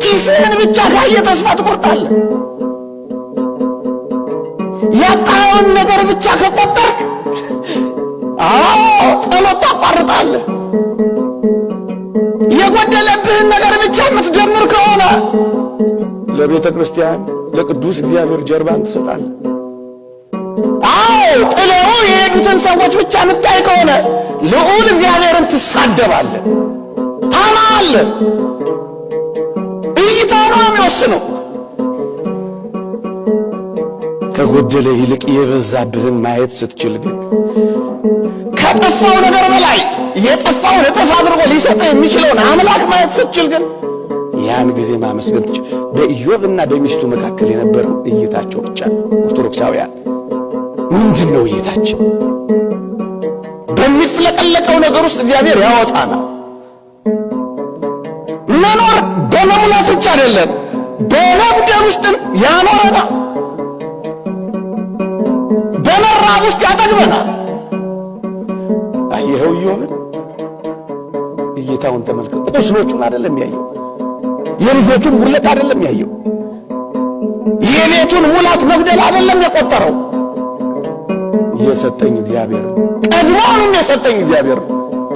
ኪስህን ብቻ ካየህ ተስፋ ትቆርጣለህ። ያጣኸውን ነገር ብቻ ከቆጠርክ፣ አዎ፣ ጸሎት ታቋርጣለህ። የጎደለብህን ነገር ብቻ የምትደምር ከሆነ ለቤተ ክርስቲያን፣ ለቅዱስ እግዚአብሔር ጀርባን ትሰጣለህ። አዎ፣ ጥለው የሄዱትን ሰዎች ብቻ የምታይ ከሆነ ልዑል እግዚአብሔርን ትሳደባለህ፣ ታማለህ። እይታ ነው የሚወስነው። ከጎደለ ይልቅ የበዛብህን ማየት ስትችል ግን፣ ከጠፋው ነገር በላይ የጠፋውን እጥፍ አድርጎ ሊሰጥህ የሚችለውን አምላክ ማየት ስትችል ግን ያን ጊዜ ማመስገን ትችል። በኢዮብና በሚስቱ መካከል የነበረው እይታቸው ብቻ ነው። ኦርቶዶክሳውያን፣ ምንድን ነው እይታችን? በሚፍለቀለቀው ነገር ውስጥ እግዚአብሔር ያወጣናል። መኖር በመሙላት ብቻ አይደለም፣ በመጉደል ውስጥም ያኖረናል። በመራብ ውስጥ ያጠግበናል። አየኸው ኢዮብን? እይታውን ተመልከት። ቁስሎቹን አይደለም ያየው፣ የልጆቹን ጉድለት አይደለም ያየው፣ የቤቱን ሙላት መጉደል አይደለም የቆጠረው። የሰጠኝ እግዚአብሔር ነው። ቀድሞውንም የሰጠኝ እግዚአብሔር ነው።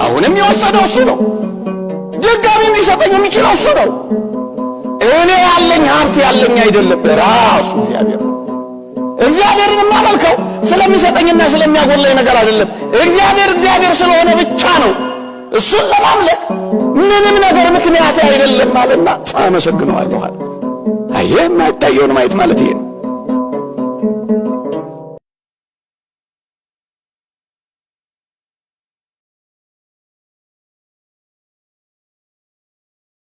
አሁንም የወሰደው እሱ ነው። ድጋሚም ሊሰጠኝ የሚችለው እሱ ነው። እኔ ያለኝ ሀብት ያለኝ አይደለም፣ ራሱ እግዚአብሔር ነው። እግዚአብሔርን የማመልከው ስለሚሰጠኝና ስለሚያጎለኝ ነገር አይደለም። እግዚአብሔር እግዚአብሔር ስለሆነ ብቻ ነው። እሱን ለማምለክ ምንም ነገር ምክንያት አይደለም አለና አመሰግነዋለሁ አለ። አየህ፣ የማይታየውን ማየት ማለት ይሄ ነው።